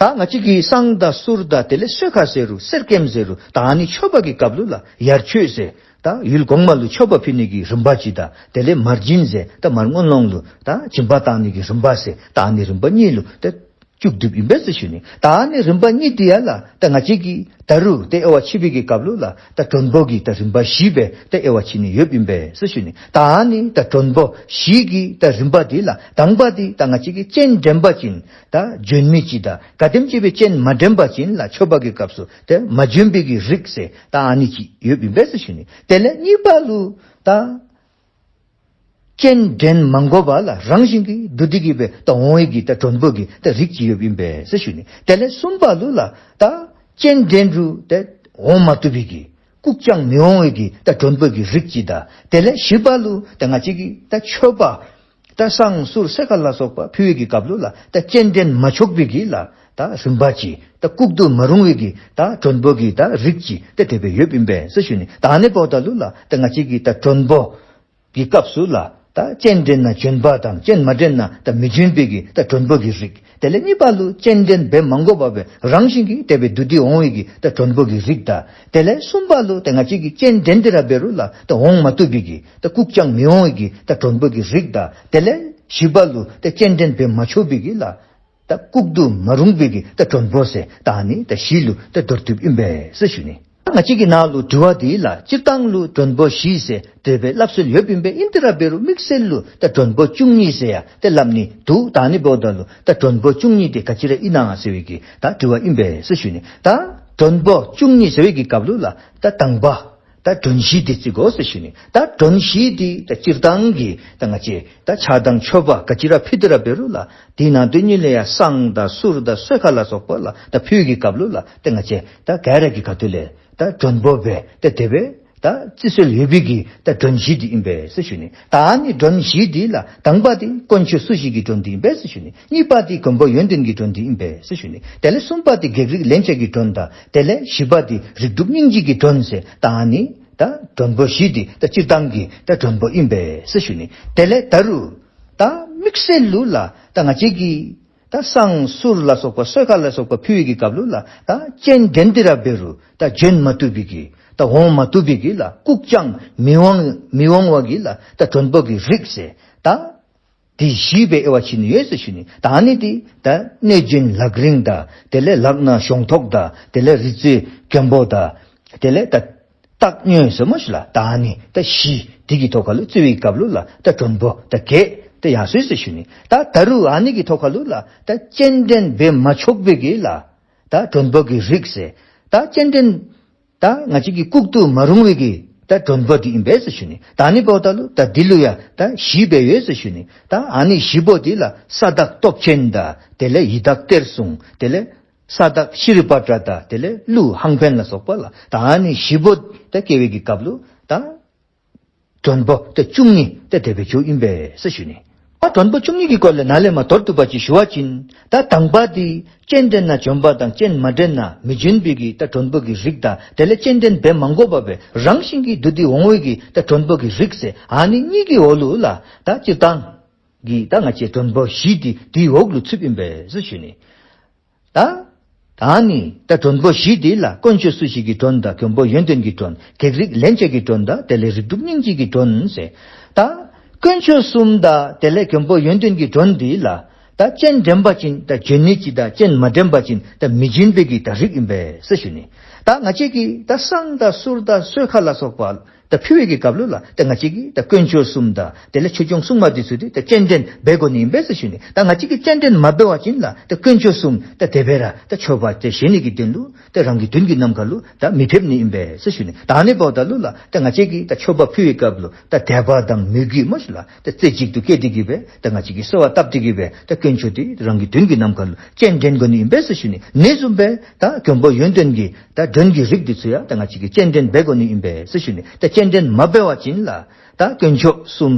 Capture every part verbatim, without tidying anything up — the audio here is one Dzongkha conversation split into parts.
ད་ང་བཅས་ཀྱི་བསང་དང་གསུར་དང་དེ་ལས་གསོལ་ཁ་ཟེར་རུང་གསེར་སྐྱེམས་ཟེར་རུང་ད་ཨ་ནི་མཆོད་པ་གི་སྐབས་ལུ་ལགས་ཡར་མཆོད་ཟེར་ད་ཡུལ་གོང་མ་ལུ་མཆོད་པ་ཕུལ་ནི་གི་རིམ་པ་ཅིག་དང་དེ་ལས་མར་སྦྱིན་ཟེར་ད་མར་སྔོན་ལོང་ལུ་ད་སྦྱིན་པ་བཏང་ནི་གི་རིམ་པ་ཟེར་ད་ཨ་ནི་རིམ་པ་གཉིས་ལུ་ད་བཅུག་དོ་ཨིན་པས་ཟེར་ཞུ་ནི། ད་ཨ་ནི་རིམ་པ་གཉིས་དེ་ཡང་ལགས་ད་ང་བཅས་ཀྱིས་ད་རུང་ཏེ་དབྱེ་བ་ཕྱེ་བའི་གི་སྐབས་ལུ་ལགས་ད་མགྲོན་པོ་གི་ད་རིམ་པ་བཞི་སྦེ་ད་དབྱེ་བ་ཕྱེ་ནི་ཡོདཔ་ཨིན་པས་ཟེར་ཞུ་ནི། ད་ཨ་ནི་ད་མགྲོན་པོ་བཞི་གི་ད་རིམ་པ་དེ་ལགས་དང་པ་དེ་ད་ང་བཅས་ཀྱིས་སྤྱན་འདྲེན་པ་ཅིན་ད་བྱོན་མི་ཅིག་དང་ག་དེམ་ཅིག་སྦེ་སྤྱན་མ་འདྲེན་པ་ཅིན་ལགས་མཆོད་པ་གི་སྐབས་སུ་ཏེ་མ་བྱོན་པའི་གི་རིགས་ཟེར་ད་ཨ་ནི་ཅིག་ཡོདཔ་ཨིན་པས་ཟེར་ཞུ་ནི། དེ་ལས་གཉིས་པ་ལུ་ད་སྤྱན་འདྲེན་མ་དགོ་པར་ལགས་རང་བཞིན་གྱིས་འདུག་སྟེ་གི་སྦེ་ད་འོང་བའི་གི་ད་མགྲོན་པོ་གི་ད་རིགས་ཅིག་ཡོདཔ་ཨིན་པས་ཟེར་ཞུ་ནི། དེ་ལས་གསུམ་པ་ལུ་ལགས་ད་སྤྱན་འདྲེན་རུང་ད་འོང་མ་བཏུབ་པའི་གི་བཀུག་ཀྱང་མི་འོང་བའི་གི་ད་མགྲོན་པོ་གི་རིགས་ཅིག་དང་དེ་ལས་བཞི་པ་ལུ་ད་ང་བཅས་ཀྱིས་ད་མཆོད་པ་ད་བསང་གསུར་གསོལ་ཁ་ལ་སོགས་པ་ཕུལ་བའི་གི་སྐབས་ལུ་ལགས་ད་སྤྱན་འདྲེན་མ་ཆོག་པའི་གི་ལགས་ད་རིམ་པ་ཅིག་ད་བཀུག་ཏུ་མ་རུང་བའི་གི་ད་མགྲོན་པོ་གི་ད་རིགས་ཅིག་ད་དེ་སྦེ་ཡོདཔ་ཨིན་པས་ཟེར་ཞུ་ནི། ད་ཨ་ནི་འབདཝ་ད་ལུ་ལགས་ད་ང་བཅས་ཀྱིས་ད་མགྲོན་པོ་གི་སྐབས་སུ་ལགས་ད་སྤྱན་འདྲེན་ན་བྱོན་པ་དང་སྤྱན་མ་འདྲེན་ན་ད་མི་བྱོན་པའི་གི་ད་མགྲོན་པོ་གི་རིགས། དེ་ལས་གཉིས་པ་ལུ་སྤྱན་འདྲེན་འབད་མ་དགོ་པར་སྦེ་རང་བཞིན་གྱིས་དེ་སྦེ་འདུག་སྟེ་འོང་བའི་གི་ད་མགྲོན་པོ་གི་རིགས་དང་དེ་ལས་གསུམ་པ་ལུ་ད་ང་བཅས་ཀྱིས་སྤྱན་འདྲེན་ཏེ་ར་འབད་རུང་ལགས་ད་འོང་མ་བཏུབ་པའི་གི་ད་བཀུག་ཀྱང་མི་འོང་བའི་གི་ད་མགྲོན་པོ་གི་རིགས་དང་དེ་ལས་བཞི་པ་ལུ་ད་སྤྱན་འདྲེན་འབད་མ་ཆོག་པའི་གི་ལགས་ད་བཀུག་ཏུ་མ་རུང་བའི་གི་ད་མགྲོན་པོ་ཟེར་ད་ཨ་ནི་ད་བཞི་ལུ་ད་མདོར་བསྡུཝ་ཨིན་པས་ཟེར་ཞུ་ནི། ང་བཅས་ཀྱི་ནང་ལུ་དྲི་བ་འདི་ལགས་སྤྱིར་བཏང་ལུ་མགྲོན་པོ་བཞི་ཟེར་དེ་སྦེ་སླབ་སྲོལ་ཡོདཔ་ཨིན་པས། ཨིན་ཏེ་ར་འབད་རུང་དམིགས་བསལ་ལུ་ད་མགྲོན་པོ་བཅུ་གཉིས་ཟེར་ཡང་ཏེ་སླབ་ནི་འདུག། ད་ཨ་ནི་འབདཝ་ད་ལུ་ད་མགྲོན་པོ་བཅུ་གཉིས་དེ་ག་ཅི་ར་ཨིན་ན་ཟེར་བའི་གི་ད་དྲི་བ་ཨིན་པས་ཟེར་ཞུ་ནི། ད་མགྲོན་པོ་བཅུ་གཉིས་ཟེར་བའི་གི་སྐབས་ལུ་ལགས་ད་དང་པ་ད་མགྲོན་བཞི་དེ་བརྩི་དགོ་ཟེར་ཞུ་ནི། ད་མགྲོན་བཞི་དེ་ད་སྤྱིར་བཏང་གི་ད་ང་བཅས་ད་ཕྱག་དང་མཆོད་པ་ག་ཅི་ར་ཕུལ་ཏེ་ར་འབད་རུང་ལགས་དེ་ནང་དོན་ཉིད་ལས་ཡང་བསང་དང་གསུར་དང་གསོལ་ཁ་ལ་སོགས་པ་ལགས་ད་ཕུལ་བའི་གི་སྐབས་ལུ་ལགས་ད་ང་བཅས་ད་ག་ར་གི་ཁ་ཐུག་ལས་ད་མགྲོན་པོ་སྦེ་ད་དེ་སྦེ་ད་བརྩི་སྲོལ་ཡོད་པའི་གི་ད་མགྲོན་བཞི་དེ་ཨིན་པས་ཟེར་ཞུ་ནི། ད་ཨ་ནི་མགྲོན་བཞི་དེ་ལགས་དང་པ་དེ་དཀོན་མཆོག་སུ་ཞིག་གི་མགྲོན་དེ་ཨིན་པས་ཟེར་ཞུ་ནི། གཉིས་པ་དེ་མགོན་པོ་ཡོན་ཏན་གྱི་མགྲོན་དེ་ཨིན་པས་ཟེར་ཞུ་ནི། དེ་ལས་གསུམ་པ་དེ་བགེགས་རིགས་ལན་ཆགས་ཀྱི་མགྲོན་དང་དེ་ལས་བཞི་པ་དེ་རིགས་དྲུག་སྙིང་རྗེ་གི་མགྲོན་ཟེར་ད་ཨ་ནི་ད་མགྲོན་པོ་བཞི་དེ་ད་སྤྱིར་བཏང་གི་ད་མགྲོན་པོ་ཨིན་པས་ཟེར་ཞུ་ནི། དེ་ལས་ད་རུང་ད་དམིགས་བསལ་ལུ་ལགས་ད་ང་བཅས་ཀྱི་ད་བསང་གསུར་ལ་སོགས་པ་གསོལ་ཁ་ལ་སོགས་པ་ཕུལ་བའི་གི་སྐབས་ལུ་ལགས་ད་སྤྱན་འདྲེན་ཏེ་ར་འབད་རུང་ད་བྱོན་མ་བཏུབ་པའི་གི་ད་འོང་མ་བཏུབ་པའི་གི་ལགས་བཀུག་ཀྱང་མི་འོང་མི་འོང་བ་གི་ལགས་ད་མགྲོན་པོ་གི་རིགས་ཟེར་ད་དེ་བཞི་སྦེ་དབྱེ་བ་ཕྱེ་ནི་ཡོད་ཟེར་ཞུ་ནི། ད་ཨ་ནི་དེ་ད་གནོད་སྦྱིན་ལག་རིང་དང་དེ་ལས་ལག་ན་གཞོང་ཐོགས་དང་དེ་ལས་རི་རྩེ་མགོན་པོ་དང་དེ་ལས་ད་སྟག་སྨྱོན་ཟེར་སྨོ་ཤིག་ལགས། ད་ཨ་ནི་ད་བཞི་དེ་གི་ཐོག་ཁ་ལུ་བརྩི་བའི་སྐབས་ལུ་ལགས་ད་མགྲོན་པོ་ད་བརྒྱད་ད་ཡར་སོ་ཡི་ཟེར་ཞུ་ནི། ད་ད་རུང་ཨ་ནི་གི་ཐོག་ཁ་ལུ་ལགས་ད་སྤྱན་འདྲེན་འབད་མ་ཆོག་པའི་གི་ལགས་ད་མགྲོན་པོ་གི་རིགས་ཟེར་ད་སྤྱན་འདྲེན་ད་ང་བཅས་ཀྱིས་བཀུག་ཏུ་མ་རུང་བའི་གི་ད་མགྲོན་པོ་དེ་ཨིན་པས་ཟེར་ཞུ་ནི། ད་ཨ་ནི་འབདཝ་ད་ལུ་ད་དེ་ལུ་ཡང་ད་བཞི་སྦེ་ཡོད་ཟེར་ཞུ་ནི། ད་ཨ་ནི་བཞི་པོ་དེ་ལགས་ས་བདག་སྟོབས་ཆེན་དང་དེ་ལས་ཡི་དྭགས་གཏེར་སྲུང་དེ་ལས་ས་བདག་ཤྲཱི་པ་ཏྲ་དང་དེ་ལས་ཀླུ་ཧང་ཕན་ལ་སོགས་པ་ལགས་ད་ཨ་ནི་བཞི་པོ་ད་སྐྱེ་བའི་གི་སྐབས་ལུ་ད་མགྲོན་པོ་ད་བཅུ་གཉིས་ད་དེ་སྦེ་འགྱོཝ་ཨིན་པས་ཟེར་ཞུ་ནི། ད་མགྲོན་པོ་བཅུ་གཉིས་ཀྱི་སྐོར་ལས་ནཱ་ལས་མར་མདོར་བསྡུ་བ་ཅིག་ཞུ་བ་ཅིན་ད་དང་པ་དེ་སྤྱན་འདྲེན་ན་བྱོན་པ་དང་སྤྱན་མ་འདྲེན་ན་མི་བྱོན་པའི་གི་ད་མགྲོན་པོ་གི་རིགས་དང་དེ་ལས་སྤྱན་འདྲེན་འབད་མ་དགོ་པར་སྦེ་རང་བཞིན་གྱིས་འདུག་སྟེ་འོང་བའི་གི་ད་མགྲོན་པོ་གི་རིགས་ཟེར་ཨ་ནི་གཉིས་ཀྱི་འོག་ལུ་ལགས་ད་སྤྱིར་བཏང་གི་ད་ང་བཅས་མགྲོན་པོ་བཞི་དེ་དེའི་འོག་ལུ་ཚུདཔ་ཨིན་པས་ཟེར་ཞུ་ནི། ད་ད་ཨ་ནི་ད་མགྲོན་པོ་བཞི་དེ་ལགས་དཀོན་མཆོག་སུ་ཞིག་གི་མགྲོན་དང་མགོན་པོ་ཡོན་ཏན་གྱི་མགྲོན་བགེགས་རིགས་ལན་ཆགས་ཀྱི་མགྲོན་དང་དེ་ལས་རིགས་དྲུག་སྙིང་རྗེ་གི་མགྲོན་ཟེར། ད་དཀོན་མཆོག་གསུམ་དང་དེ་ལས་མགོན་པོ་ཡོན་ཏན་གྱི་མགྲོན་དེ་ལགས་ད་སྤྱན་འདྲེན་པ་ཅིན་ད་བྱོན་ནི་ཅིག་དང་སྤྱན་མ་འདྲེན་པ་ཅིན་ད་མི་བྱོན་པའི་གི་ད་རིགས་ཨིན་པས་ཟེར་ཞུ་ནི། ད་ང་བཅས་ཀྱིས་ད་བསང་དང་གསུར་དང་གསོལ་ཁ་ལ་སོགས་པ་ད་ཕུལ་བའི་གི་སྐབས་ལུ་ལགས་ད་ང་བཅས་ཀྱིས་ད་དཀོན་མཆོག་གསུམ་དང་དེ་ལས་ཆོས་སྐྱོང་སྲུང་མ་དེ་ཚུ་དེ་ད་སྤྱན་འདྲེན་འབད་དགོ་ནི་ཨིན་པས་ཟེར་ཞུ་ནི། ད་ང་བཅས་ཀྱིས་སྤྱན་འདྲེན་མ་འབད་བ་ཅིན་ལགས་ད་དཀོན་མཆོག་གསུམ་ད་དེ་སྦེ་ར་ད་མཆོད་པ་དེ་བཞེས་ནི་གི་དོན་ལུ་ད་རང་གི་མདུན་གྱི་ནམ་མཁའ་ལུ་ད་མི་ཕེབས་ནི་ཨིན་པས་ཟེར་ཞུ་ནི། ད་ཨ་ནི་འབདཝ་ད་ལུ་ལགས་ད་ང་བཅས་ཀྱིས་ད་མཆོད་པ་ཕུལ་བའི་སྐབས་ལུ་ད་དད་པ་དང་མོས་གུས་སྨོ་ཤིག་ལགས་ད་རྩེ་གཅིག་ཏུ་བསྐྱེད་དེ་གི་སྦེ་ད་ང་བཅས་ཀྱིས་གསོལ་བ་བཏབ་སྟེ་གི་སྦེ་ད་དཀོན་མཆོག་དེ་རང་གི་མདུན་གྱི་ནམ་མཁའ་ལུ་སྤྱན་འདྲེན་དགོ་ནི་ཨིན་པས་ཟེར་ཞུ་ནི། ཨ་ནི་བཟུམ་སྦེ་ད་མགོན་པོ་ཡོན་ཏན་གྱི་ད་མགྲོན་གྱི་རིགས་དེ་ཚུ་ཡང་ད་ང་བཅས་ཀྱིས་སྤྱན་འདྲེན་འབད་དགོ་ནི་ཨིན་པས་ཟེར་ཞུ་ནི། ད་སྤྱན་འདྲེན་མ་འབད་བ་ཅིན་ལགས་ད་དཀོན་མཆོག་གསུམ་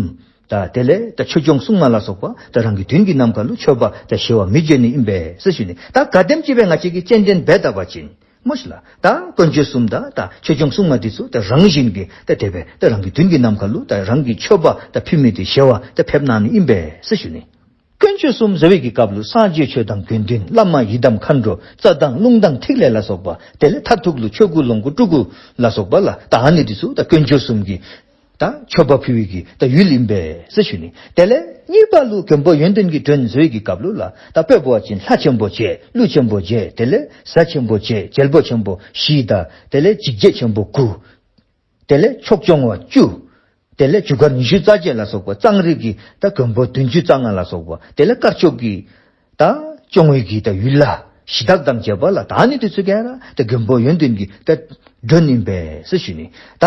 དང་དེ་ལས་ད་ཆོས་སྐྱོང་སྲུང་མ་ལ་སོགས་པ་ད་རང་གི་མདུན་གྱི་ནམ་མཁའ་ལུ་མཆོད་པ་ད་བཞེས་པར་མི་བྱོན་ནི་ཨིན་པས་ཟེར་ཞུ་ནི། ད་ག་དེམ་ཅིག་སྦེ་ང་བཅས་ཀྱིས་སྤྱན་འདྲེན་འབད་ད་པ་ཅིན་སྨོ་ཤིག་ལགས་ད་དཀོན་མཆོག་གསུམ་དང་ད་ཆོས་སྐྱོང་སྲུང་མ་དེ་ཚུ་ད་རང་བཞིན་གྱིས་ད་དེ་སྦེ་ད་རང་གི་མདུན་གྱི་ནམ་མཁའ་ལུ་ད་རང་གི་མཆོད་པ་ད་ཕུལ་མི་དེ་བཞེས་པར་ད་ཕེབས་གནང་ནི་ཨིན་པས་ཟེར་ཞུ་ནི། དཀོན་མཆོག་གསུམ་ཟེར་བའི་གི་སྐབས་ལུ་སངས་རྒྱས་ཆོས་དང་དགེ་འདུན་བླ་མ་ཡི་དམ་མཁའ་འགྲོ་རྩ་དང་རླུང་དང་ཐིག་ལེ་ལ་སོགས་པ། དེ་ལས་མཐར་ཐུག་ལུ་ཆོས་སྐུ་ལོངས་སྐུ་སྤྲུལ་སྐུ་ལ་སོགས་པ་ལ། ད་ཨ་ནི་འདི་ཚུ་ད་དཀོན་མཆོག་གསུམ་གྱི་ད་མཆོད་པ་ཕུལ་བའི་གི་ད་ཡུལ་ཨིན་པས་ཟེར་ཞུ་ནི། དེ་ལས་གཉིས་པ་ལུ་མགོན་པོ་ཡོན་ཏན་གྱི་མགྲོན་ཟེར་བའི་གི་སྐབས་ལུ་ལ། ད་དཔེ་འབད་བ་ཅིན་ལྷ་ཆེན་པོ་བརྒྱད། ཀླུ་ཆེན་པོ་བརྒྱད། དེ་ལས་གཟའ་ཆེན་པོ་བརྒྱད། རྒྱལ་པོ་ཆེན་པོ་བཞི་དང་། དེ་ལས་འཇིགས་བྱེད་ཆེན་པོ་དགུ། དེ་ལས་ཕྱོགས་སྐྱོང་བ་བཅུ། དེ་ལས་རྒྱུ་སྐར་ཉི་ཤུ་རྩ་བརྒྱད་ལ་སོགས་པ། གཙང་རིགས་ཀྱི་ད་མགོན་པོ་བདུན་ཅུ་རྩ་ལྔ་ལ་སོགས་པ། དེ་ལས་དཀར་ཕྱོགས་ཀྱི་ད་སྐྱོང་བའི་གི་ད་ཡུལ་ལྷ་གཞི་བདག་དང་བཅས་པ་ལ། ད་ཨ་ནི་འདི་ཚུ་ག་ར་ད་མགོན་པོ་ཡོན་ཏན་གྱི་ད་མགྲོན་ཨིན་པས་ཟེར་ཞུ་ནི། ད་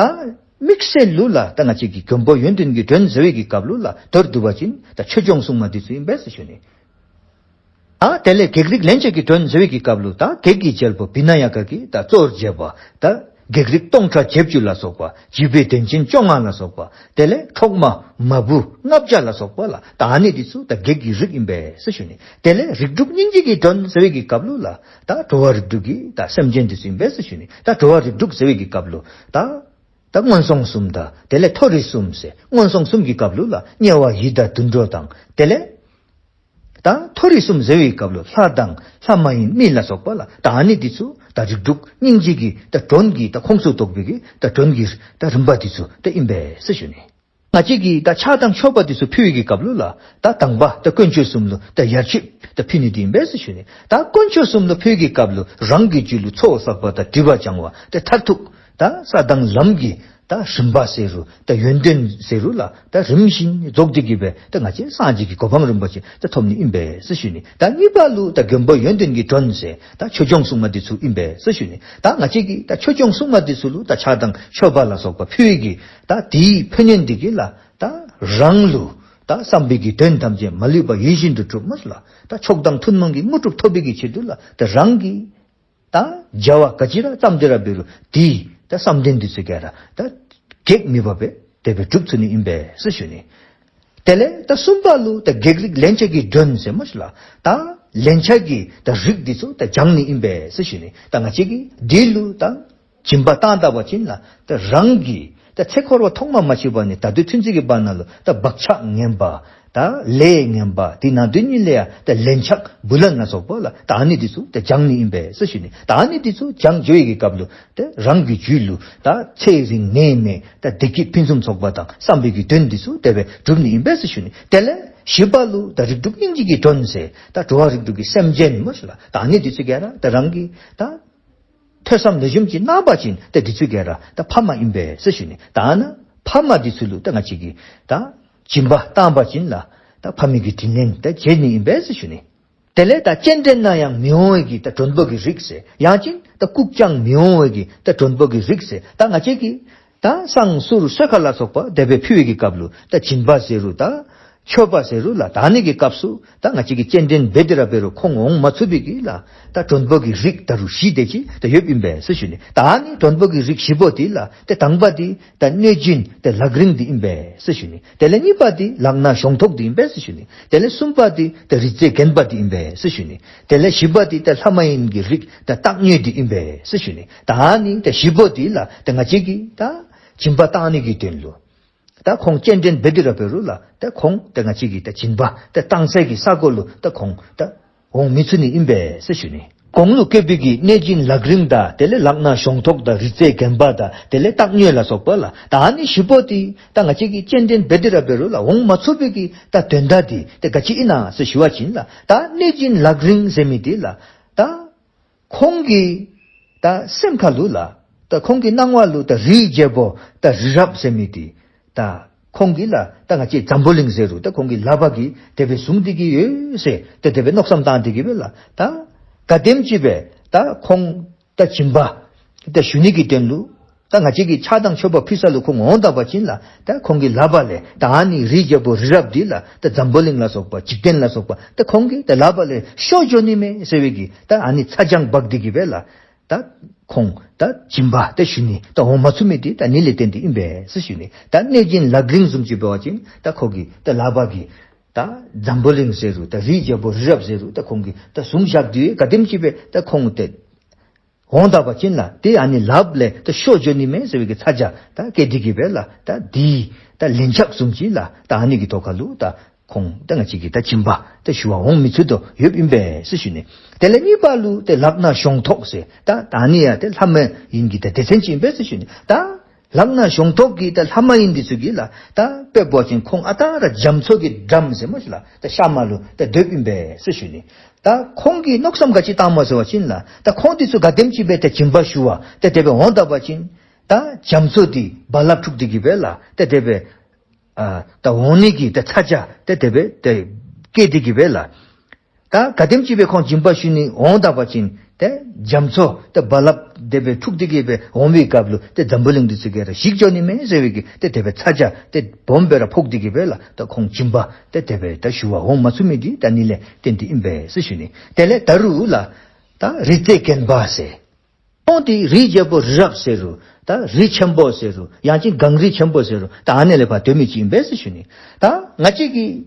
དམིགས་བསལ་ལུ་ལ་ད་ང་བཅས་ཀྱི་མགོན་པོ་ཡོན་ཏན་གྱི་མགྲོན་ཟེར་བའི་གི་སྐབས་ལུ་ལ་མདོར་བསྡུ་བ་ཅིན་ད་ཆོས་སྐྱོང་སྲུང་མ་འདི་ཚུ་ཨིན་པས་ཟེར་ཞུ་ནི། ཨ་དེ་ལས་བགེགས་རིགས་ལན་ཆགས་ཀྱི་མགྲོན་ཟེར་བའི་གི་སྐབས་ལུ་ད་བགེགས་ཀྱི་རྒྱལ་པོ་བི་ན་ཡ་ཀ་གིས་ད་གཙོར་བྱས་པ་ད་བགེགས་རིགས་སྟོང་ཕྲག་བརྒྱད་ཅུ་ལ་སོགས་པ། བྱིས་པའི་གདོན་ཆེན་བཅོ་ལྔ་ལ་སོགས་པ། དེ་ལས་འཕྲོག་མ་མ་བུ་ལྔ་བརྒྱ་ལ་སོགས་པ་ལ། ད་ཨ་ནི་འདི་ཚུ་ད་བགེགས་ཀྱི་རིགས་ཨིན་པས་ཟེར་ཞུ་ནི། དེ་ལས་རིགས་དྲུག་སྙིང་རྗེ་གི་མགྲོན་ཟེར་བའི་གི་སྐབས་ལུ་ལ་ད་འགྲོ་བ་རིགས་དྲུག་གི་ད་སེམས་ཅན་འདི་ཚུ་ཨིན་པས་ཟེར་ཞུ་ནི། ད་འགྲོ་བ་རིགས་དྲུག་ཟེར་བའི་གི་སྐབས་ལུ་ད་ད་སྔོན་སོང་གསུམ་དང་། དེ་ལས་མཐོ་རིས་གསུམ་ཟེར། སྔོན་སོང་གསུམ་གྱི་སྐབས་ལུ་ལ་དམྱལ་བ་ཡི་དྭགས་དུད་འགྲོ་དང་། དེ་ལས་ད་མཐོ་རིས་གསུམ་ཟེར་བའི་སྐབས་ལུ་ལྷ་དང་ལྷ་མ་ཡིན་མི་ལ་སོགས་པ་ལ། ད་ཨ་ནི་འདི་ཚུ་ད་རིགས་དྲུག་སྙིང་རྗེ་གི་ད་མགྲོན་གྱི་ད་ཁོངས་སུ་གཏོགས་པའི་གི་ད་མགྲོན་གྱི་ད་རིམ་པ་འདི་ཚུ་ད་ཨིན་པས་ཟེར་ཞུ་ནི། ང་བཅས་ཀྱིས་ད་ཕྱག་དང་མཆོད་པ་འདི་ཚུ་ཕུལ་བའི་གི་སྐབས་ལུ་ལ་ད་དང་པ་ད་དཀོན་མཆོག་གསུམ་ལུ་ད་ཡར་ཆིབས་ད་ཕུལ་ནི་འདི་ཨིན་པས་ཟེར་ཞུ་ནི། ད་དཀོན་མཆོག་གསུམ་ལུ་ཕུལ་བའི་གི་སྐབས་ལུ་རང་གི་རྒྱུད་ལུ་ཚོགས་བསགས་པ་དང་སྒྲིབ་པ་སྦྱང་བ་ད་མཐར་ཐུག་ད་ས་དང་ལམ་གྱི་ད་རིམ་པ་ཟེར་རུང་ད་ཡོན་ཏན་ཟེར་རུང་ལ་ད་རིམ་བཞིན་རྫོགས་ཏེ་གི་སྦེ་ད་ང་བཅས་སངས་རྒྱས་ཀྱི་གོ་འཕང་རིན་པོ་ཆེ་ད་ཐོབ་ནི་ཨིན་པས་ཟེར་ཞུ་ནི། ད་གཉིས་པ་ལུ་ད་མགོན་པོ་ཡོན་ཏན་གྱི་མགྲོན་ཟེར་ད་ཆོས་སྐྱོང་སྲུང་མ་འདི་ཚུ་ཨིན་པས་ཟེར་ཞུ་ནི། ད་ང་བཅས་ཀྱིས་ད་ཆོས་སྐྱོང་སྲུང་མ་འདི་ཚུ་ལུ་ད་ཕྱག་དང་མཆོད་པ་ལ་སོགས་པ་ཕུལ་བའི་གི་ད་དེའི་ཕན་ཡོན་འདི་གིས་ལ་ད་རང་ལུ་ད་བསམ་པའི་གི་དོན་ཐམས་ཅད་མ་ལུས་པ་ཡིད་བཞིན་དུ་གྲུབ་མ་ལ་ད་མཆོག་དང་ཐུན་མོང་གི་དངོས་གྲུབ་ཐོབ་པའི་གི་ཆེད་དུ་ལ་ད་རང་གི་ད་བྱ་བ་ག་ཅི་ར་བརྩམས་ཏེ་ར་འབད་རུང་དེའི་ད་བསམ་དོན་འདི་ཚུ་ག་ར་ད་གེགས་མེད་པ་སྦེ་དེ་སྦེ་འགྲུབ་ཚུགས་ནི་ཨིན་པས་ཟེར་ཞུ་ནི། དེ་ལས་ད་གསུམ་པ་ལུ་ད་བགེགས་རིགས་ལན་ཆགས་ཀྱི་མགྲོན་ཟེར་མ་ཞུ་ལ། ད་ལན་ཆགས་ཀྱི་ད་རིགས་འདི་ཚུ་ད་སྦྱང་ནི་ཨིན་པས་ཟེར་ཞུ་ནི། ད་ང་བཅས་ཀྱིས་འདི་ལུ་ད་སྦྱིན་པ་བཏང་ད་པ་ཅིན་ལ་ད་རང་གི་ད་ཚེ་འཁོར་བ་ཐོག་མ་མ་མཆིས་པ་ནས་ད་ལྟོ་ཚུན་ཚོད་ཀྱི་བར་ན་ལུ་ད་བག་ཆགས་ངན་པ་ད་ལས་ངན་པ་དེ་ནང་དོན་ཉིད་ལས་ཡང་ད་ལན་ཆགས་བུ་ལོན་ལ་སོགས་པ་ལ་ད་ཨ་ནི་འདི་ཚུ་ད་སྦྱང་ནི་ཨིན་པས་ཟེར་ཞུ་ནི། ད་ཨ་ནི་འདི་ཚུ་སྦྱང་འགྱོ་བའི་གི་སྐབས་ལུ་ད་རང་གི་རྒྱུད་ལུ་ད་ཚེ་རིང་ནད་མེད་ད་བདེ་སྐྱིད་ཕུན་སུམ་ཚོགས་པ་དང་བསམ་པའི་གི་དོན་འདི་ཚུ་དེ་སྦེ་འགྲུབ་ནི་ཨིན་པས་ཟེར་ཞུ་ནི། དེ་ལས་བཞི་པ་ལུ་ད་རིགས་དྲུག་སྙིང་རྗེ་གི་མགྲོན་ཟེར་ད་འགྲོ་བ་རིགས་དྲུག་གི་སེམས་ཅན་མ་ཞུ་ལ། ད་ཨ་ནི་འདི་ཚུ་ག་ར་ད་རང་གི་ད་ཐོས་བསམ་ལེགས་ཤོམ་ཅིག་གནང་པ་ཅིན་ད་འདི་ཚུ་ག་ར་ད་ཕ་མ་ཨིན་པས་ཟེར་ཞུ་ནི། ད་ཨ་ནཱ་ཕ་མ་འདི་ཚུ་ལུ་ད་ང་བཅས་ཀྱིས་ད་སྦྱིན་པ་བཏང་པ་ཅིན་ལ་ད་ཕ་མའི་གི་དྲིན་ལན་ད་འཇལ་ནི་ཨིན་པས་ཟེར་ཞུ་ནི། དེ་ལས་ད་སྤྱན་འདྲེན་ན་ཡང་མི་འོང་བའི་གི་ད་མགྲོན་པོ་གི་རིགས་ཟེར། ཡང་ཅིན་ད་བཀུག་ཀྱང་མི་འོང་བའི་གི་ད་མགྲོན་པོ་གི་རིགས་ཟེར། ད་ང་བཅས་ཀྱིས་ད་བསང་གསུར་གསོལ་ཁ་ལ་སོགས་པ་དེ་སྦེ་ཕུལ་བའི་གི་སྐབས་ལུ་ད་སྦྱིན་པ་ཟེར་རུང་ད་མཆོད་པ་ཟེར་རུང་ལ་ད་ཨ་ནི་གི་སྐབས་སུ་ད་ང་བཅས་ཀྱིས་སྤྱན་འདྲེན་འབད་དེ་ར་འབད་རུང་ཁོང་འོང་མ་ཚུགས་པའི་གི་ལ་ད་མགྲོན་པོ་གི་རིགས་ད་རུང་བཞི་དེ་ཅིག་ད་ཡོདཔ་ཨིན་པས་ཟེར་ཞུ་ནི། ད་ཨ་ནི་མགྲོན་པོ་གི་རིགས་བཞི་པོ་དེ་ལ་ཏེ་དང་པ་དེ་ད་གནོད་སྦྱིན་ཏེ་ལག་རིང་དེ་ཨིན་པས་ཟེར་ཞུ་ནི། དེ་ལས་གཉིས་པ་དེ་ལག་ན་གཞོང་ཐོགས་དེ་ཨིན་པས་ཟེར་ཞུ་ནི། དེ་ལས་གསུམ་པ་དེ་ད་རི་རྩེ་རྒན་པ་དེ་ཨིན་པས་ཟེར་ཞུ་ནི། དེ་ལས་བཞི་པ་དེ་ད་ལྷ་མ་ཡིན་གྱི་རིགས་ད་སྟག་སྨྱོན་དེ་ཨིན་པས་ཟེར་ཞུ་ནི། ད་ཨ་ནི་ད་བཞི་པོ་དེ་ལ་ད་ང་བཅས་ཀྱིས་ད་སྦྱིན་པ་བཏང་ནི་གི་དོན་ལུ་ད་ཁོང་སྤྱན་འདྲེན་འབད་དེ་ར་འབད་རུང་ལ་ད་ཁོང་ད་ང་བཅས་ཀྱིས་ད་སྦྱིན་པ་ད་བཏང་སའི་གི་ས་གོ་ལུ་ད་ཁོང་ད་འོང་མི་ཚུགས་ནི་ཨིན་པས་ཟེར་ཞུ་ནི། གོང་ལུ་བཀོད་པའི་གི་གནོད་སྦྱིན་ལག་རིང་དང་དེ་ལས་ལག་ན་གཞོང་ཐོགས་དང་རི་རྩེ་རྒན་པ་དང་དེ་ལས་སྟག་སྨྱོན་ལ་སོགས་པ་ལ་ད་ཨ་ནི་བཞི་པོ་དེ་ད་ང་བཅས་ཀྱིས་སྤྱན་འདྲེན་འབད་དེ་ར་འབད་རུང་ལ་འོང་མ་ཚུགས་པའི་གི་ད་དོན་དག་དེ་ད་ག་ཅི་ཨིན་ན་ཟེར་ཞུ་བ་ཅིན་ལ་ད་གནོད་སྦྱིན་ལག་རིང་ཟེར་མི་དེ་ལ་ད་ཁོང་གི་ད་སེམས་ཁ་ལུ་ལ་ད་ཁོང་གི་སྣང་བ་ལུ་ད་རིའི་རྒྱལ་པོ་ད་རི་རབ་ཟེར་མི་དེ་ད་ཁོང་གི་ལ་ད་ང་བཅས་འཛམ་བུ་གླིང་ཟེར་རུང་ད་ཁོང་གི་ལག་པ་གིས་དེ་སྦེ་བཟུང་སྟེ་གི་ཡོད་ཟེར་ད་དེ་སྦེ་མནོ་བསམ་བཏང་སྟེ་གི་སྦེ་ལ་ད་ག་དེམ་ཅིག་སྦེ་ད་ཁོང་ད་སྦྱིན་པ་ད་ཞུ་ནི་གི་དོན་ལུ་ད་ང་བཅས་ཀྱིས་ཕྱག་དང་མཆོད་པ་ཕུལ་ས་ལུ་ཁོང་འོང་ད་པ་ཅིན་ལ་ད་ཁོང་གི་ལག་པ་ལས་ད་ཨ་ནི་རིའི་རྒྱལ་པོ་རི་རབ་འདི་ལ་ད་འཛམ་བུ་གླིང་ལ་སོགས་པ་འཇིག་རྟེན་ལ་སོགས་པ་ད་ཁོང་གི་ད་ལག་པ་ལས་ཤོར་འགྱོ་ནི་མས་ཟེར་བའི་གི་ད་ཨ་ནི་ཚ་གྱང་འབག་སྟེ་གི་སྦེ་ལ་ད་ཁོང་ད་སྦྱིན་པ་ད་ཞུ་ནི་ད་འོང་མ་ཚུགས་མི་དེ་ད་ཨ་ནི་ལས་བརྟེན་ཏེ་ཨིན་པས་ཟེར་ཞུ་ནི། ད་གནོད་སྦྱིན་ལག་རིང་བཟུམ་ཅིག་འབད་བ་ཅིན་ད་ཁོ་གི་ད་ལག་པ་གིས་ད་འཛམ་བུ་གླིང་ཟེར་རུང་ད་རིའི་རྒྱལ་པོ་རི་རབ་ཟེར་རུང་ད་ཁོང་གིས་ད་བཟུང་བཞག་སྟེ་ག་དེམ་ཅིག་སྦེ་ད་ཁོང་ད་འོང་ད་པ་ཅིན་ལ་དེ་ཨ་ནི་ལགཔ་ལས་ད་ཤོར་འགྱོ་ནི་མས་ཟེར་བའི་གི་ཚ་གྱང་ད་སྐྱེས་ཏེ་གི་སྦེ་ལ་ད་དེ་ད་ལན་ཆགས་བཟུམ་ཅིག་ལ་ད་ཨ་ནི་གི་ཐོག་ཁ་ལུ་ད་ ཁོང་ད་ང་བཅས་ཀྱིས་ད་སྦྱིན་པ་ད་ཞུ་བར་འོང་མི་ཚུགས་དོ་ཡོདཔ་ཨིན་པས་ཟེར་ཞུ་ནི། དེ་ལས་གཉིས་པ་ལུ་ཏེ་ལག་ན་གཞོང་ཐོགས་ཟེར་ད་ད་ཨ་ནི་ཡང་ཏེ་ལྷ་མ་ཡིན་གྱི་ད་སྡེ་ཚན་ཅིག་ཨིན་པས་ཟེར་ཞུ་ནི། ད་ལག་ན་གཞོང་ཐོགས་ཀྱི་ད་ལྷ་མ་ཡིན་འདི་ཚུ་གིས་ལགས་ད་དཔེ་འབད་བ་ཅིན་ཁོང་ཨ་རྟག་ར་རྒྱ་མཚོ་གི་འགྲམ་ཟེར་མོ་ཤིག་ལགས་ད་ཤ་མ་ལུ་ད་སྡོདཔ་ཨིན་པས་ཟེར་ཞུ་ནི། ད་ཁོང་གིས་མནོ་བསམ་ག་ཅི་བཏངམ་སྨོ་ཟེར་བ་ཅིན་ལགས་ད་ཁོང་འདི་ཚུ་ག་དེམ་ཅིག་སྦེ་ད་སྦྱིན་པ་ཞུ་བར་ཏེ་དེ་སྦེ་འོང་ད་པ་ཅིན་ད་རྒྱ་མཚོ་འདི་རྦ་རླབས་འཁྲུགས་ཏེ་གི་སྦེ་ལགས་ཏེ་དེ་སྦེ་ཨ་ད་འོང་ནི་གི་ད་ཚ་གྱང་ཏེ་དེ་སྦེ་ཏེ་སྐྱེས་ཏེ་གི་སྦེ་ལགས། ད་ག་དེམ་ཅིག་སྦེ་ཁོང་སྦྱིན་པ་ཞུ་ནི་འོང་ད་པ་ཅིན་ཏེ་རྒྱ་མཚོ་ཏེ་རྦ་རླབས་དེ་སྦེ་འཁྲུགས་ཏེ་གི་སྦེ་འོང་བའི་སྐབས་ལུ་ཏེ་འཛམ་བུ་གླིང་འདི་ཚུ་ག་ར་ཞིག་འགྱོ་ནི་མས་ཟེར་བའི་གི་ཏེ་དེ་སྦེ་ཚ་གྱང་ཏེ་སྦོམ་སྦེ་ར་ཕོག་སྟེ་གི་སྦེ་ལགས་ད་ཁོང་སྦྱིན་པ་ཏེ་དེ་སྦེ་ད་ཞུ་བར་འོང་མ་ཚུགས་མི་འདི་ད་ཨ་ནི་ལས་བརྟེན་ཏེ་ཨིན་པས་ཟེར་ཞུ་ནི། དེ་ལས་ད་རུང་ལགས་ད་རི་རྩེ་རྒན་པ་ཟེར། ཁོང་འདི་རིའི་རྒྱལ་པོ་རི་རབ་ཟེར་རུང་ད་རི་ཆེན་པོ་ཟེར་རུང་ཡང་ཅིན་གངས་རི་ཆེན་པོ་ཟེར་རུང་ད་ཨ་ནི་ལས་ཕར་སྡོད་མི་ཅིག་ཨིན་པས་ཟེར་ཞུ་ནི། ད་ང་བཅས་ཀྱིས་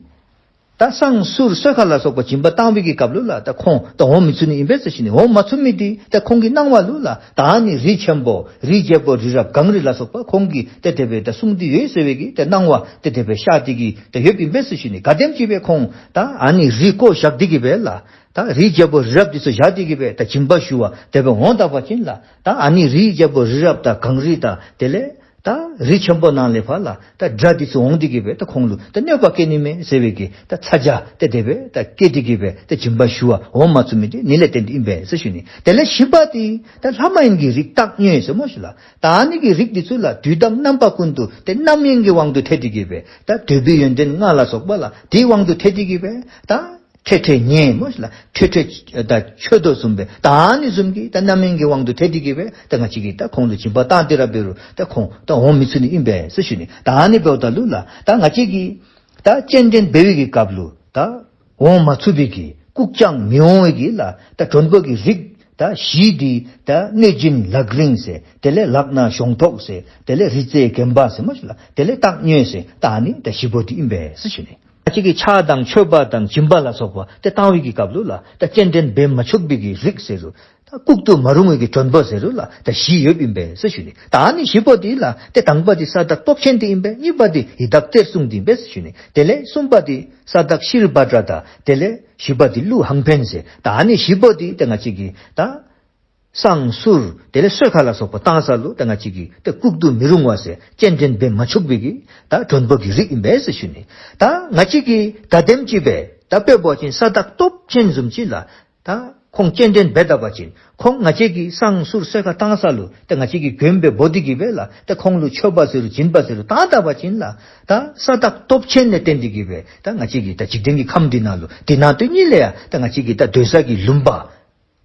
ད་བསང་གསུར་གསོལ་ཁ་ལ་སོགས་པ་སྦྱིན་པ་བཏང་བའི་གི་སྐབས་ལུ་ལགས་ད་ཁོང་ད་འོང་མི་ཚུགས་ནི་ཨིན་པས་ཟེར་ཞུ་ནི། འོང་མ་ཚུགས་མི་འདི་ད་ཁོང་གི་སྣང་བ་ལུ་ལགས་ད་ཨ་ནི་རི་ཆེན་པོ་རིའི་རྒྱལ་པོ་རི་རབ་གངས་རི་ལ་སོགས་པ་ཁོང་གིས་ཏེ་དེ་སྦེ་ད་གསུངས་ཏེ་ཡོད་ཟེར་བའི་གི་ད་སྣང་བ་ཏེ་དེ་སྦེ་ཤར་ཏེ་གི་ད་ཡོདཔ་ཨིན་པས་ཟེར་ཞུ་ནི། ག་དེམ་ཅིག་སྦེ་ཁོང་ད་ཨ་ནི་རི་བརྐོ་བཞག་སྟེ་གི་སྦེ་ལགས་ད་རིའི་རྒྱལ་པོ་རི་རབ་འདི་ཚུ་བཞག་སྟེ་གི་སྦེ་ད་སྦྱིན་པ་ཞུ་བར་དེ་སྦེ་འོང་ད་པ་ཅིན་ལགས་ད་ཨ་ནི་རིའི་རྒྱལ་པོ་རི་རབ་དང་གངས་རི་དང་དེ་ལས་ད་རི་ཆེན་པོ་ནང་ལས་ཕར་ལགས་ད་དགྲ་འདི་ཚུ་འོང་སྟེ་གི་སྦེ་ད་ཁོང་ལུ་ད་གནོད་པ་བཀལ་ནི་མས་ཟེར་བའི་གི་ད་ཚ་གྱང་ཏེ་དེ་སྦེ་ད་སྐྱེས་ཏེ་གི་སྦེ་ད་སྦྱིན་པ་ཞུ་བར་འོང་མ་ཚུགས་མི་འདི་ཨ་ནི་ལས་བརྟེན་ཏེ་ཨིན་པས་ཟེར་ཞུ་ནི། དེ་ལས་བཞི་པ་འདི་ད་ལྷ་མ་ཡིན་གྱི་རིགས་སྟག་སྨྱོན་ཟེར་མོ་ཤིག་ལགས། ད་ཨ་ནི་གི་རིགས་འདི་ཚུ་ལགས་དུས་དང་རྣམ་པ་ཀུན་ཏུ་ཏེ་རྣམ་གཡེང་གི་དབང་དུ་ཐལ་ཏེ་གི་སྦེ་ད་འདོད་པའི་ཡོན་ཏན་ལྔ་ལ་སོགས་པ་ལགས་དེའི་དབང་དུ་ཐལ་ཏེ་གི་སྦེ་ད་ཁྲེ་ཁྲེ་ཉལ་མོ་ཤིག་ལགས། ཁྲེ་ཁྲེ་ད་འཆོལ་དོ་བཟུམ་སྦེ་ད་ཨ་ནི་བཟུམ་གྱི་ད་རྣམ་གཡེང་གི་དབང་དུ་ཐལ་ཏེ་གི་སྦེ་ད་ང་བཅས་ཀྱིས་ད་ཁོང་ལུ་སྦྱིན་པ་བཏང་སྟེ་ར་འབད་རུང་ད་ཁོང་ད་འོང་མི་ཚུགས་ནི་ཨིན་པས་ཟེར་ཞུ་ནི། ད་ཨ་ནི་འབདཝ་ད་ལུ་ལགས་ད་ང་བཅས་ཀྱིས་ད་སྤྱན་འདྲེན་འབད་བའི་གི་སྐབས་ལུ་ད་འོང་མ་ཚུགས་པའི་གི་བཀུག་ཀྱང་མི་འོང་བའི་གི་ལགས་ད་མགྲོན་པོ་གི་རིགས་ད་བཞི་འདི་ད་གནོད་སྦྱིན་ལག་རིང་ཟེར་དེ་ལས་ལག་ན་གཞོང་ཐོགས་ཟེར་དེ་ལས་རི་རྩེ་རྒན་པ་ཟེར་མོ་ཤིག་ལགས། དེ་ལས་སྟག་སྨྱོན་ཟེར་ད་ཨ་ནི་ད་བཞི་པོ་འདི་ཨིན་པས་ཟེར་ཞུ་ནི། ང་བཅས་ཀྱིས་ཕྱག་དང་མཆོད་པ་དང་སྦྱིན་པ་ལ་སོགས་པ་ཏེ་བཏང་བའི་གི་སྐབས་ལུ་ལགས་ད་སྤྱན་འདྲེན་འབད་མ་ཆོག་པའི་གི་རིགས་ཟེར་རུང་ད་བཀུག་ཏུ་མ་རུང་བའི་གི་མགྲོན་པོ་ཟེར་རུང་ལགས་ད་བཞི་ཡོདཔ་ཨིན་པས་ཟེར་ཞུ་ནི། ད་ཨ་ནི་བཞི་པོ་འདི་ལགས་ཏེ་དང་པ་འདི་ས་བདག་སྟོབས་ཆེན་འདི་ཨིན་པས། གཉིས་པ་འདི་ཡི་དྭགས་གཏེར་སྲུང་འདི་ཨིན་པས་ཟེར་ཞུ་ནི། དེ་ལས་གསུམ་པ་འདི་ས་བདག་ཤྲཱི་བྷ་དྲ་དང་དེ་ལས་བཞི་པ་འདི་ཀླུ་ཧང་ཕན་ཟེར་ད་ཨ་ནི་བཞི་པོ་འདི་ཏེ་ང་བཅས་ཀྱིས་ད་བསང་གསུར་དེ་ལས་གསོལ་ཁ་ལ་སོགས་པ་བཏང་ས་ལུ་ད་ང་བཅས་ཀྱིས་ད་བཀུག་ཏུ་མི་རུང་བ་ཟེར་སྤྱན་འདྲེན་འབད་མ་ཆོག་པའི་གི་ད་མགྲོན་པོ་གི་རིགས་ཨིན་པས་ཟེར་ཞུ་ནི། ད་ང་བཅས་ཀྱིས་ག་དེམ་ཅིག་སྦེ་ད་དཔེ་འབད་བ་ཅིན་ས་བདག་སྟོབས་ཆེན་བཟུམ་ཅིག་ལགས་ད་ཁོང་སྤྱན་འདྲེན་འབད་ད་པ་ཅིན་ཁོང་ང་བཅས་ཀྱིས་བསང་གསུར་གསོལ་ཁ་བཏང་ས་ལུ་ད་ང་བཅས་ཀྱིས་མགོན་སྦེ་འབོ་སྟེ་གི་སྦེ་ལགས་ད་ཁོང་ལུ་མཆོད་པ་ཟེར་རུང་སྦྱིན་པ་ཟེར་རུང་བཏང་ད་པ་ཅིན་ལགས་ད་ས་བདག་སྟོབས་ཆེན་ལས་བརྟེན་ཏེ་གི་སྦེ་ད་ང་བཅས་ཀྱི་ད་འཇིག་རྟེན་གྱི་ཁམས་འདི་ནང་ལུ་འདི་ནང་དོན་གཉིས་ལས་ཡང་ད་ང་བཅས་ཀྱི་ད་སྡོད་ས་གི་ལུང་པ་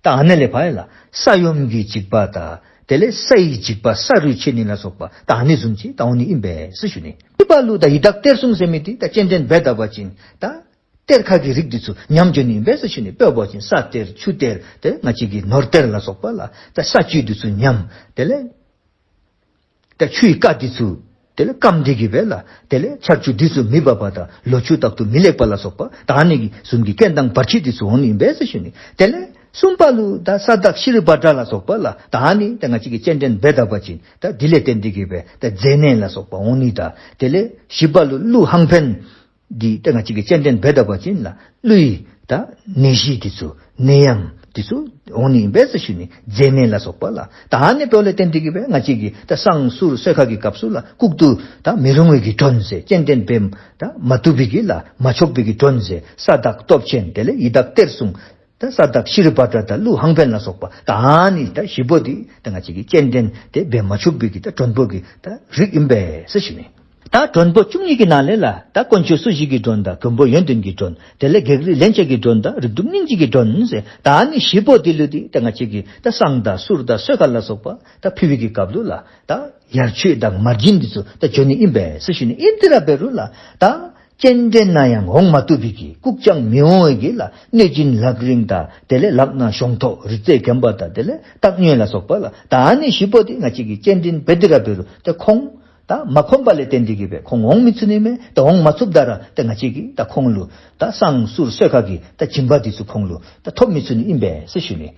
ད་ཨ་ནི་ལས་ཕར་ཡང་ལགས་ས་ཡོམ་གྱི་འཇིགས་པ་དང་དེ་ལས་སའི་འཇིགས་པ་ས་རུད་ཆད་ནི་ལ་སོགས་པ་ད་ཨ་ནི་བཟུམ་ཅིག་ད་འོང་ནི་ཨིན་པས་ཟེར་ཞུ་ནི། གཉིས་པ་ལུ་ད་ཡི་དྭགས་གཏེར་སྲུང་ཟེར་མི་འདི་ད་སྤྱན་འདྲེན་འབད་ད་པ་ཅིན་ད་གཏེར་ཁ་གི་རིགས་འདི་ཚུ་ཉམས་འགྱོ་ནི་ཨིན་པས་ཟེར་ཞུ་ནི། དཔེ་འབད་བ་ཅིན་ས་གཏེར་ཆུ་གཏེར་ཏེ་ང་བཅས་ཀྱི་ནོར་གཏེར་ལ་སོགས་པ་ལགས་ད་ས་བཅུད་འདི་ཚུ་ཉམས། དེ་ལས་ད་ཆུའི་རྐ་འདི་ཚུ་དེ་ལས་སྐམ་སྟེ་གི་སྦེ་ལགས་དེ་ལས་ཆར་ཆུ་འདི་ཚུ་མི་འབབ་པ་དང་ལོ་ཕྱུགས་རྟག་ཏུ་མི་ལེགས་པ་ལ་སོགས་པ་ད་ཨ་ནི་བཟུམ་གྱི་རྐྱེན་དང་བར་ཆད་འདི་ཚུ་འོང་ནི་ཨིན་པས་ཟེར་ཞུ་ནི། དེ་ལས་གསུམ་པ་ལུ་ད་ས་བདག་ཤྲཱི་བྷ་དྲ་ལ་སོགས་པ་ལགས་ད་ཨ་ནི་ད་ང་བཅས་ཀྱིས་སྤྱན་འདྲེན་འབད་ད་པ་ཅིན་ད་འདི་ལས་བརྟེན་ཏེ་གི་སྦེ་ད་མཛེ་ནད་ལ་སོགས་པ་འོང་ནི་དང་དེ་ལས་བཞི་པ་ལུ་ཀླུ་ཧང་ཕན་འདི་ཏེ་ང་བཅས་ཀྱིས་སྤྱན་འདྲེན་འབད་ད་པ་ཅིན་ལགས་ཀླུའི་ད་ནད་གཞི་འདི་ཚུ་ནད་ཡམས་འདི་ཚུ་འོང་ནི་ཨིན་པས་ཟེར་ཞུ་ནི། མཛེ་ནད་ལ་སོགས་པ་ལགས་ད་ཨ་ནི་འབདཝ་ལས་བརྟེན་ཏེ་གི་སྦེ་ང་བཅས་ཀྱིས་ད་བསང་གསུར་གསོལ་ཁ་གི་སྐབས་སུ་ལགས་བཀུག་ཏུ་ད་མི་རུང་བའི་གི་མགྲོན་ཟེར་སྤྱན་འདྲེན་འབད་ད་མ་བཏུབ་པའི་གི་ལགས་མ་ཆོག་པའི་གི་མགྲོན་ཟེར་ས་བདག་སྟོབས་ཆེན་དེ་ལས་ཡི་དྭགས་གཏེར་སྲུང་ད་ས་བདག་ཤྲཱི་བྷ་དྲ་དང་ཀླུ་ཧང་ཕན་ལ་སོགས་པ་ད་ཨ་ནི་ད་བཞི་པོ་འདི་ད་ང་བཅས་ཀྱིས་སྤྱན་འདྲེན་ཏེ་འབད་མ་ཆོག་པའི་གི་ད་མགྲོན་པོ་གི་ད་རིགས་ཨིན་པས་ཟེར་ཞུ་ནི། ད་མགྲོན་པོ་བཅུ་གཉིས་ཀྱི་ནང་ལས་ལགས་ད་དཀོན་མཆོག་སྲུང་ཞི་གི་མགྲོན་དང་མགོན་པོ་ཡོན་ཏན་གྱི་མགྲོན་དེ་ལས་བགེགས་རིགས་ལན་ཆགས་ཀྱི་མགྲོན་དང་རིགས་དྲུག་སྙིང་རྗེ་གི་མགྲོན་ཟེར་ད་ཨ་ནི་བཞི་པོ་འདི་ལུ་འདི་ད་ང་བཅས་ཀྱིས་ད་བསང་དང་གསུར་དང་གསོལ་ཁ་ལ་སོགས་པ་ད་ཕུལ་བའི་གི་སྐབས་ལུ་ལགས་ད་ཡར་མཆོད་དང་མར་སྦྱིན་འདི་ཚུ་ད་འབྱོན་ནི་ཨིན་པས་ཟེར་ཞུ་ནི། ཨིན་ཏེ་ར་འབད་རུང་ལགས་ད་སྤྱན་འདྲེན་ནང་ཡང་འོང་མ་བཏུབ་པའི་གི་བཀུག་ཀྱང་མི་འོང་བའི་གི་ལགས་གནོད་སྦྱིན་ལག་རིང་དང་དེ་ལས་ལག་ན་གཞོང་ཐོགས་རི་རྩེ་རྒན་པ་དང་དེ་ལས་སྟག་སྨྱོན་ལ་སོགས་པ་ལགས་ད་ཨ་ནི་བཞི་པོ་འདི་ང་བཅས་ཀྱིས་སྤྱན་འདྲེན་འབད་དེ་ར་འབད་རུང་ཏེ་ཁོང་ད་མ་ཁོམ་པ་ལས་བརྟེན་ཏེ་གི་སྦེ་ཁོང་འོང་མི་ཚུགས་ནི་མས། ད་འོང་མ་ཚུགསཔ་ད་ར་ཏེ་ང་བཅས་ཀྱིས་ད་ཁོང་ལུ་ད་བསང་གསུར་གསོལ་ཁ་གི་ད་སྦྱིན་པ་འདི་ཚུ་ཁོང་ལུ་ད་ཐོབ་མི་ཚུགས་ནི་ཨིན་པས་ཟེར་ཞུ་ནི།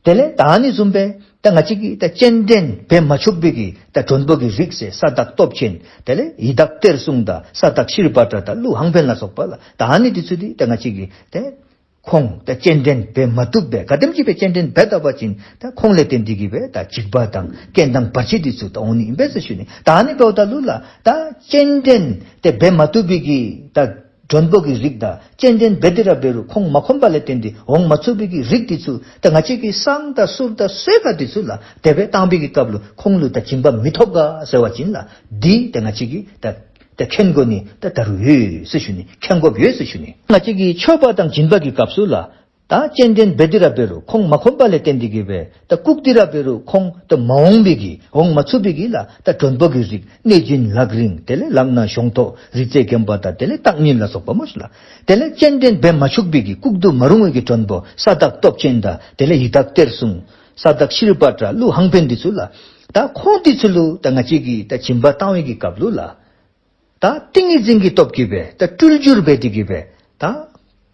དེ་ལས་ད་ཨ་ནི་བཟུམ་སྦེ་ད་ང་བཅས་ཀྱིས་ད་སྤྱན་འདྲེན་འབད་མ་ཆོག་པའི་གི་ད་མགྲོན་པོ་གི་རིགས་ཟེར་ས་བདག་སྟོབས་ཆེན་དེ་ལས་ཡི་དྭགས་གཏེར་སྲུང་དང་ས་བདག་ཤྲཱི་པ་ཏྲ་དང་ཀླུ་ཧང་ཕན་ལ་སོགས་པ་ལགས། ད་ཨ་ནི་འདི་ཚུ་འདི་ད་ང་བཅས་ཀྱིས་ད་ཁོང་ད་སྤྱན་འདྲེན་འབད་མ་བཏུབ་པས། ག་དེམ་ཅིག་སྦེ་སྤྱན་འདྲེན་འབད་ད་པ་ཅིན་ད་ཁོང་ལས་བརྟེན་ཏེ་གི་སྦེ་ད་འཇིགས་པ་དང་རྐྱེན་དང་བར་ཆད་འདི་ཚུ་ད་འོང་ནི་ཨིན་པས་ཟེར་ཞུ་ནི། ད་ཨ་ནི་འབདཝ་ད་ལུ་ལགས་ད་སྤྱན་འདྲེན་ཏེ་འབད་མ་བཏུབ་པའི་གི་ད་མགྲོན་པོ་གི་རིགས་དང་སྤྱན་འདྲེན་འབད་དེ་ར་འབད་རུང་ཁོང་མ་ཁོམ་པ་ལས་བརྟེན་ཏེ་འོང་མ་ཚུགས་པའི་གི་རིགས་འདི་ཚུ་ད་ང་བཅས་ཀྱིས་བསང་དང་གསུར་དང་གསོལ་ཁ་འདི་ཚུ་ལགས་དེ་སྦེ་བཏང་བའི་གི་སྐབས་ལུ་ཁོང་ལུ་ད་སྦྱིན་པ་མི་ཐོབ་ག་ཟེར་བ་ཅིན་ལགས་འདི་ད་ང་བཅས་ཀྱིས་ད་ད་མཁྱེན་དགོ་ནི་ད་ད་རུང་ཡོད་ཟེར་ཞུ་ནི། མཁྱེན་དགོཔ་ཡོད་ཟེར་ཞུ་ནི། ང་བཅས་ཀྱིས་མཆོད་པ་དང་སྦྱིན་པ་གི་སྐབས་སུ་ལགས་ད་སྤྱན་འདྲེན་འབད་དེ་ར་འབད་རུང་ཁོང་མ་ཁོམ་པ་ལས་བརྟེན་ཏེ་གི་སྦེ་ད་བཀུག་སྟེ་ར་འབད་རུང་ཁོང་ད་མ་འོང་པའི་གི་འོང་མ་ཚུགས་པའི་གི་ལགས་ད་མགྲོན་པོ་གི་རིགས་གནོད་སྦྱིན་ལག་རིང་དེ་ལས་ལག་ན་གཞོང་ཐོགས་རིག་རྩལ་རྒན་པ་དང་དེ་ལས་སྟག་སྨྱོན་ལ་སོགས་པ་སྨོ་ཤིག་ལགས། དེ་ལས་སྤྱན་འདྲེན་འབད་མ་ཆོག་པའི་གི་བཀུག་ཏུ་མ་རུང་བའི་གི་མགྲོན་པོ་ས་བདག་སྟོབས་ཆེན་དང་དེ་ལས་ཡི་དྭགས་གཏེར་སྲུང་ས་བདག་ཤྲཱི་པ་ཏྲ་ཀླུ་ཧང་ཕན་འདི་ཚུ་ལགས་ད་ཁོང་འདི་ཚུ་ལུ་ད་ང་བཅས་ཀྱིས་ད་སྦྱིན་པ་བཏང་བའི་གི་སྐབས་ལུ་ལགས་ད་ཏིང་ངེ་འཛིན་གྱི་སྟོབས་ཀྱིས་སྦེ་ད་སྤྲུལ་བསྒྱུར་འབད་དེ་གི་སྦེ་ད་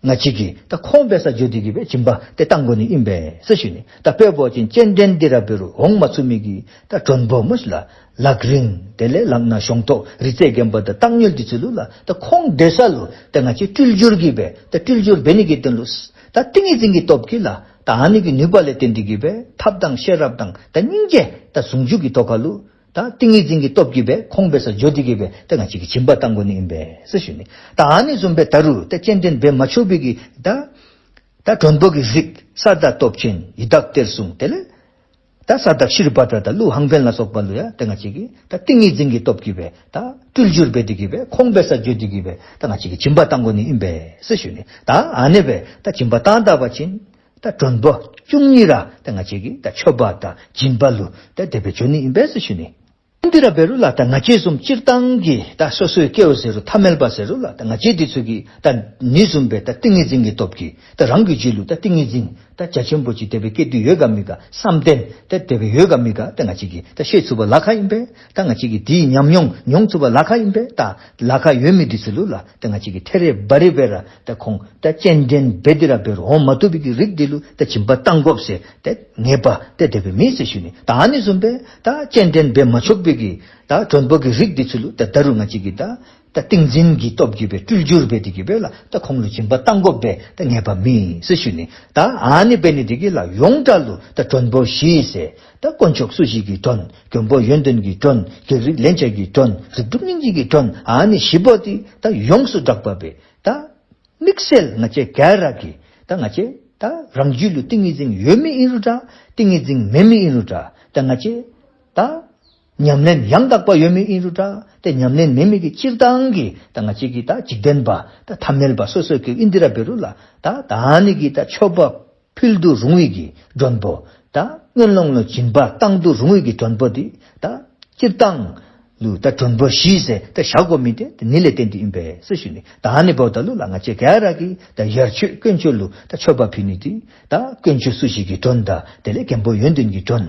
ང་བཅས་ཀྱིས་ད་ཁོང་འབད་སར་འགྱོ་སྟེ་གི་སྦེ་སྦྱིན་པ་ཏེ་བཏང་དགོ་ནི་ཨིན་པས་ཟེར་ཞུ་ནི། ད་དཔེ་འབད་བ་ཅིན་སྤྱན་འདྲེན་འདི་ར་འབད་རུང་འོང་མ་ཚུགས་མི་གི་ད་མགྲོན་པོ་སྨོ་ཤིག་ལགས་ལག་རིང་དེ་ལས་ལག་ན་གཞོང་ཐོགས་རིག་རྩལ་རྒན་པ་དང་སྟག་སྨྱོན་འདི་ཚུ་ལུ་ལགས་ད་ཁོང་སྡོད་ས་ལུ་ད་ང་བཅས་སྤྲུལ་བསྒྱུར་གྱིས་སྦེ་ད་སྤྲུལ་བསྒྱུར་འབད་ནི་གི་དོན་ལུ་ད་ཏིང་ངེ་འཛིན་གྱི་སྟོབས་ཀྱིས་ལགས་ད་ཨ་ནི་གི་ནུས་པ་ལས་བརྟེན་ཏེ་གི་སྦེ་ཐབས་དང་ཤེས་རབ་དང་ད་སྙིང་རྗེ་ད་ཟུང་འཇུག་གི་ཐོག་ཁ་ལུ་ད་ཏིང་ངེ་འཛིན་གྱི་སྟོབས་ཀྱིས་སྦེ་ཁོང་འབད་སར་འགྱོ་སྟེ་གི་སྦེ་ད་ང་བཅས་ཀྱིས་སྦྱིན་པ་བཏང་དགོ་ནི་ཨིན་པས་ཟེར་ཞུ་ནི། ད་ཨ་ནི་བཟུམ་སྦེ་ད་རུང་ད་སྤྱན་འདྲེན་འབད་མ་ཆོག་པའི་གི་ད་ད་མགྲོན་པོ་གི་རིགས་ས་བདག་སྟོབས་ཆེན་ཡི་དྭགས་གཏེར་སྲུང་དེ་ལས་ད་ས་བདག་ཤྲཱི་པ་ཏྲ་དང་ཀླུ་ཧང་ཕན་ལ་སོགས་པ་ལུ་ཡང་ད་ང་བཅས་ཀྱིས་ད་ཏིང་ངེ་འཛིན་གྱི་སྟོབས་ཀྱིས་སྦེ་ད་སྤྲུལ་བསྒྱུར་འབད་དེ་གི་སྦེ་ཁོང་འབད་སར་འགྱོ་སྟེ་གི་སྦེ་ད་ང་བཅས་ཀྱིས་སྦྱིན་པ་བཏང་དགོ་ནི་ཨིན་པས་ཟེར་ཞུ་ནི། ད་ཨ་ནི་སྦེ་ད་སྦྱིན་པ་བཏང་ད་པ་ཅིན་ད་མགྲོན་པོ་བཅུ་གཉིས་ར་ད་ང་བཅས་ཀྱིས་ད་མཆོད་པ་དང་སྦྱིན་པ་ལུ་ད་དེ་སྦེ་འགྱོ་ནི་ཨིན་པས་ཟེར་ཞུ་ནི། འདི་ར་འབད་རུང་ལགས་ད་ང་བཅས་བཟུམ་སྤྱིར་བཏང་གི་ད་སོ་སོའི་སྐྱེ་བོ་ཟེར་རུང་ཐ་མལ་པ་ཟེར་རུང་ལགས་ད་ང་བཅས་འདི་ཚུ་གིས་ད་ཨ་ནི་བཟུམ་སྦེ་ད་ཏིང་ངེ་འཛིན་གྱི་སྟོབས་ཀྱིས་ད་རང་གི་རྒྱུད་ལུ་ད་ཏིང་ངེ་འཛིན་ད་རྒྱ་ཆེན་པོ་ཅིག་དེ་སྦེ་སྐྱེ་དུས་ཡོད་ག་མེད་ག་བསམ་གཏན་ད་དེ་སྦེ་ཡོད་ག་མེད་ག་ད་ང་བཅས་ཀྱིས་ད་ཤེས་ཚུགས་པར་ལཱ་ཁག་ཨིན་པས། ད་ང་བཅས་ཀྱིས་དེའི་ཉམས་མྱོང་མྱོང་ཚུགས་པར་ལཱ་ཁག་ཨིན་པས། ད་ལཱ་ཁག་ཡོད་མི་འདི་ཚུ་ལུ་ལགས་ད་ང་བཅས་ཀྱིས་ཐེ་རེ་བ་རེ་སྦེ་ར་ད་ཁོང་ད་སྤྱན་འདྲེན་འབད་དེ་ར་འབད་རུང་འོང་མ་བཏུབ་པའི་གི་རིགས་འདི་ལུ་ད་སྦྱིན་པ་བཏང་དགོཔ་ཟེར་ད་ངེས་པ་ད་དེ་སྦེ་མེད་ཟེར་ཞུ་ནི། ད་ཨ་ནི་བཟུམ་སྦེ་ད་སྤྱན་འདྲེན་འབད་མ་ཆོག་པའི་གི་ད་མགྲོན་པོ་གི་རིགས་འདི་ཚུ་ལུ་ད་ད་རུང་ང་བཅས་ཀྱིས་ད་ད་ཏིང་འཛིན་གྱི་སྟོབས་ཀྱིས་སྦེ་སྤྲུལ་བསྒྱུར་འབད་དེ་གི་སྦེ་ལགས་ད་ཁོང་ལུ་སྦྱིན་པ་བཏང་དགོཔ་སྦེ་ད་ངེས་པ་མེད་ཟེར་ཞུ་ནི། ད་ཨ་ནི་འབད་ནི་འདི་གིས་ལགས་ཡོངས་གྲགས་ལུ་ད་མགྲོན་པོ་བཞི་ཟེར་ད་དཀོན་མཆོག་སུ་ཞིག་གི་མགྲོན། མགོན་པོ་ཡོན་ཏན་གྱི་མགྲོན། བགེགས་རིགས་ལན་ཆགས་ཀྱི་མགྲོན། རིགས་དྲུག་སྙིང་རྗེ་གི་མགྲོན། ཨ་ནི་བཞི་པོ་འདི་ད་ཡོངས་སུ་གྲགས་པ་སྦེ་ད་དམིགས་བསལ་ང་བཅས་ག་ར་གིས་ད་ང་བཅས་ད་རང་རྒྱུད་ལུ་ཏིང་ངེ་འཛིན་ཡོད་མི་ཨིན་རུང་འདྲ། ཏིང་ངེ་འཛིན་མེད་མི་ཨིན་རུང་འདྲ། ད་ང་བཅས་ད་ཉམས་ལེན་ཡང་དག་པ་ཡོད་མི་ཨིན་རུང་འདྲ། ཏེ་ཉམས་ལེན་མེད་མི་གི་སྤྱིར་བཏང་གི་ད་ང་བཅས་ཀྱི་ད་འཇིག་རྟེན་པ་ད་ཐ་མལ་པ་སོ་སོ་གི་ཨིན་དེ་ར་འབད་རུང་ལགས་ད་ད་ཨ་ནི་གི་ད་མཆོད་པ་ཕུལ་དུ་རུང་བའི་གི་མགྲོན་པོ་ད་ངན་སློང་ལུ་སྦྱིན་པ་བཏང་དུ་རུང་བའི་གི་མགྲོན་པོ་འདི་ད་སྤྱིར་བཏང་ལུ་ད་མགྲོན་པོ་བཞི་ཟེར་ད་བཞག་དགོ་མི་འདི་ད་ཨ་ནི་ལས་བརྟེན་ཏེ་ཨིན་པས་ཟེར་ཞུ་ནི། ད་ཨ་ནི་འབདཝ་ད་ལུ་ལགས་ང་བཅས་ག་ར་གིས་ད་ཡར་མཆོད་དཀོན་མཆོག་ལུ་ད་མཆོད་པ་ཕུལ་ནི་འདི་ད་དཀོན་མཆོག་སུ་ཞིག་གི་མགྲོན་དང་དེ་ལས་མགོན་པོ་ཡོན་ཏན་གྱི་མགྲོན།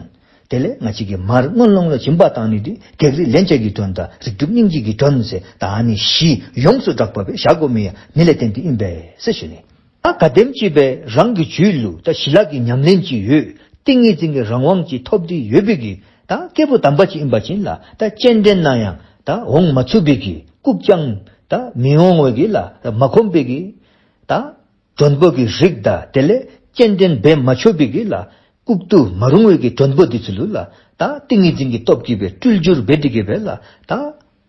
དེ་ལས་ང་བཅས་ཀྱིས་མར་ངན་སློང་ལུ་སྦྱིན་པ་བཏང་ནི་འདི་བགེགས་རིགས་ལན་ཆགས་ཀྱི་མགྲོན་དང་རིགས་དྲུག་སྙིང་རྗེ་གི་མགྲོན་ཟེར་ད་ཨ་ནི་བཞི་ཡོངས་སུ་གྲགས་པ་སྦེ་བཞག་དགོ་མི་ཡང་ཨ་ནི་ལས་བརྟེན་ཏེ་ཨིན་པས་ཟེར་ཞུ་ནི། ད་ག་དེམ་ཅིག་སྦེ་རང་གི་རྒྱུད་ལུ་ད་ཞི་ལྷག་གི་ཉམས་ལེན་ཅིག་ཡོད། ཏིང་ངེ་འཛིན་གྱི་རང་དབང་ཅིག་ཐོབ་སྟེ་ཡོད་པའི་གི་ད་སྐྱེས་བུ་དམ་པ་ཅིག་ཨིན་པ་ཅིན་ལགས་ད་སྤྱན་འདྲེན་ནང་ཡང་ད་འོང་མ་ཚུགས་པའི་གི་བཀུག་ཀྱང་ད་མི་འོང་བའི་གི་ལགས་མ་ཁོམ་པའི་གི་ད་མགྲོན་པོ་གི་རིགས་དང་དེ་ལས་སྤྱན་འདྲེན་འབད་མ་ཆོག་པའི་གི་ལགས་བཀུག་ཏུ་མ་རུང་བའི་གི་མགྲོན་པོ་འདི་ཚུ་ལུ་ལགས་ད་ཏིང་ངེ་འཛིན་གྱི་སྟོབས་ཀྱིས་སྦེ་སྤྲུལ་བསྒྱུར་འབད་དེ་གི་སྦེ་ལགས་ད་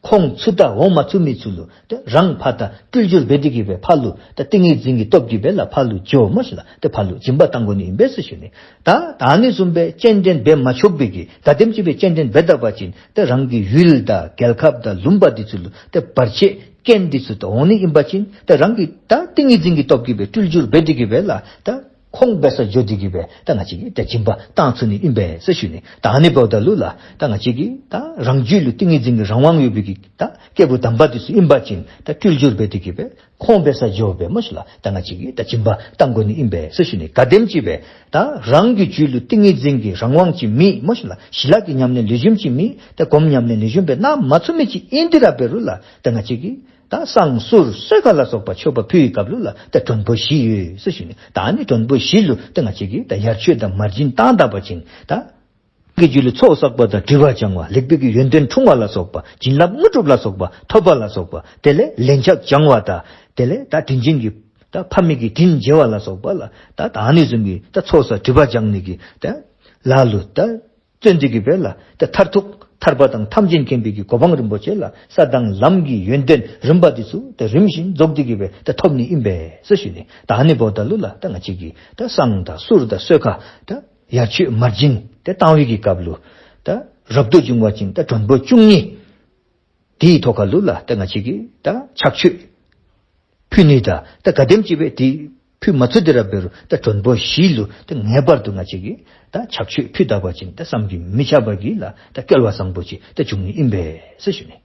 ཁོང་ཚུ་ད་འོང་མ་ཚུགས་མི་ཚུ་ལུ་ད་རང་ཕར་ད་སྤྲུལ་བསྒྱུར་འབད་དེ་གི་སྦེ་ཕར་ལུ་ད་ཏིང་ངེ་འཛིན་གྱི་སྟོབས་ཀྱིས་སྦེ་ལགས་ཕར་ལུ་འགྱོ་སྨོ་ཤིག་ལགས་ད་ཕར་ལུ་སྦྱིན་པ་བཏང་དགོ་ནི་ཨིན་པས་ཟེར་ཞུ་ནི། ད་ད་ཨ་ནི་བཟུམ་སྦེ་སྤྱན་འདྲེན་འབད་མ་ཆོག་པའི་གི་ག་དེམ་ཅིག་སྦེ་སྤྱན་འདྲེན་འབད་ད་པ་ཅིན་ད་རང་གི་ཡུལ་དང་རྒྱལ་ཁབ་དང་ལུང་པ་འདི་ཚུ་ལུ་ད་བར་ཆད་རྐྱེན་འདི་ཚུ་ད་འོང་ནི་ཨིན་པ་ཅིན་ད་རང་གིས་ད་ཏིང་ངེ་འཛིན་གྱི་སྟོབས་ཀྱིས་སྦེ་སྤྲུལ་བསྒྱུར་འབད་དེ་གི་སྦེ་ལགས་ད་ཁོང་འབད་སར་འགྱོ་སྟེ་གི་སྦེ་ད་ང་བཅས་ཀྱིས་ད་སྦྱིན་པ་བཏང་ཚུགས་ནི་ཨིན་པས་ཟེར་ཞུ་ནི། ད་ཨ་ནི་འབདཝ་ད་ལུ་ལགས་ད་ང་བཅས་ཀྱིས་ད་རང་རྒྱུད་ལུ་ཏིང་ངེ་འཛིན་གྱི་རང་དབང་ཡོད་པའི་གི་ད་སྐྱེས་བུ་དམ་པ་འདི་ཚུ་ཨིན་པ་ཅིན་ད་སྤྲུལ་བསྒྱུར་འབད་དེ་གི་སྦེ་ཁོང་འབད་སར་འགྱོ་སྦེ་སྨོ་ཤིག་ལགས་ད་ང་བཅས་ཀྱིས་ད་སྦྱིན་པ་བཏང་དགོ་ནི་ཨིན་པས་ཟེར་ཞུ་ནི། ག་དེམ་ཅིག་སྦེ་ད་རང་གི་རྒྱུད་ལུ་ཏིང་ངེ་འཛིན་གྱི་རང་དབང་ཅིག་མེད་སྨོ་ཤིག་ལགས། ཞི་ལྷག་གི་ཉམས་ལེན་ལེགས་ཤོམ་ཅིག་མེད། ད་སྒོམ་ཉམས་ལེན་ལེགས་ཤོམ་སྦེ་གནང་མ་ཚུགས་མི་ཅིག་ཨིན་དེ་ར་འབད་རུང་ལགས་ད་ང་བཅས་ཀྱིས་ ད་བསང་གསུར་གསོལ་ཁ་ལ་སོགས་པ་མཆོད་པ་ཕུལ་བའི་སྐབས་ལུ་ལགས་ད་མགྲོན་པོ་བཞི་ཡོད་ཟེར་ཞུ་ནི། ད་ཨ་ནི་མགྲོན་པོ་བཞི་ལུ་ད་ང་བཅས་ཀྱིས་ད་ཡར་མཆོད་དང་མར་སྦྱིན་བཏང་ད་པ་ཅིན་ད་གི་རྒྱུད་ལུ་ཚོགས་བསགས་པ་དང་སྒྲིབ་པ་སྦྱང་བ། ལེགས་པའི་གི་ཡོན་ཏན་འཁྲུངས་པ་ལ་སོགས་པ། བྱིན་རླབས་དངོས་གྲུབ་ལ་སོགས་པ་ཐོབ་པ་ལ་སོགས་པ། དེ་ལས་ལན་ཆགས་སྦྱང་བ་དང་དེ་ལས་ད་དྲིན་ཅན་གྱི་ད་ཕ་མེས་ཀྱི་དྲིན་འཇལ་བ་ལ་སོགས་པ་ལགས་ད་ད་ཨ་ནི་བཟུམ་གྱི་ད་ཚོགས་བསགས་སྒྲིབ་པ་སྦྱང་ནི་གི་ད་ལཱ་ལུ་ད་བརྩོན་ཏེ་གི་སྦེ་ལགས་ད་མཐར་ཐུག་ཐར་པ་དང་ཐམས་ཅད་མཁྱེན་པའི་གི་གོ་འཕང་རིན་པོ་ཆེ་ལགས་ས་དང་ལམ་གྱི་ཡོན་ཏན་རིམ་པ་འདི་ཚུ་ད་རིམ་བཞིན་རྫོགས་ཏེ་གི་སྦེ་ད་ཐོབ་ནི་ཨིན་པས་ཟེར་ཞུ་ནི། ད་ཨ་ནི་འབདཝ་ད་ལུ་ལགས་ད་ང་བཅས་ཀྱིས་ད་བསང་དང་གསུར་དང་གསོལ་ཁ་ད་ཡར་མཆོད་མར་སྦྱིན་ཏེ་བཏང་བའི་གི་སྐབས་ལུ་ད་རབ་ཏུ་བྱུང་བ་ཅིན་ད་མགྲོན་པོ་བཅུ་གཉིས་དེའི་ཐོག་ཁ་ལུ་ལགས་ད་ང་བཅས་ཀྱིས་ད་ཕྱག་མཆོད་ཕུལ་ནི་དང་ད་ག་དེམ་ཅིག་སྦེ་དེ་ཕུལ་མ་ཚུགས་ཏེ་ར་འབད་རུང་ད་མགྲོན་པོ་བཞི་ལུ་ད་ངེས་པར་དུ་ང་བཅས་ཀྱིས་ད་ཕྱག་མཆོད་ཕུལ་ད་པ་ཅིན་ད་བསམ་གྱིས་མི་ཁྱབ་པ་གི་ལགས་ད་སྐལ་བ་བཟང་པོ་ཅིག་ད་འབྱུང་ནི་ཨིན་པས་ཟེར་ཞུ་ནི།